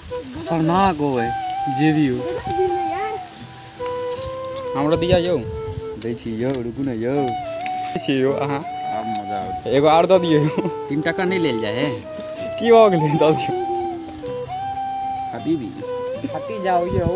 खतरनाक हो है जे भी हो। हमरो दिया यौ। दै छी यौ, रुकू ने यौ। छी यौ अहाँ। आब मजा आउत। एगो आर दऽ दियौ। 3 टका नहि लेल जाइ है। की भऽ गेलै? दऽ दियौ। हबीबी हटी जाओ यौ।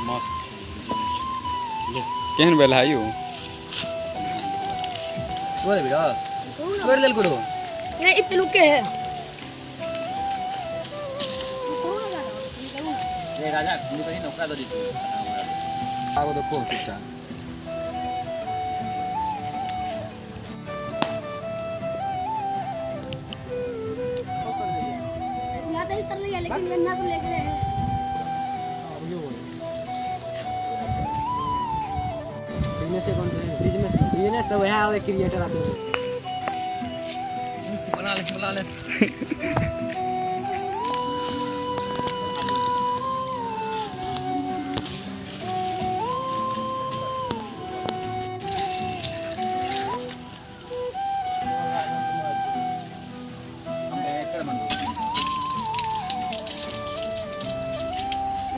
मस्त केहन भेल है यौ? तोड़ भी तोड़ लेल करू। नहीं, इतने लुके है। ए राजा, निकली ना ओकरा दऽ दी। आगो देखो चुपचाप। यहाँ तो सर नहीं है, लेकिन ये नस लेके रहे हैं। बिजनेस कौन बिजनेस? बिजनेस तो वह आवे क्रिएटर आदमी। बना ले, बना ले।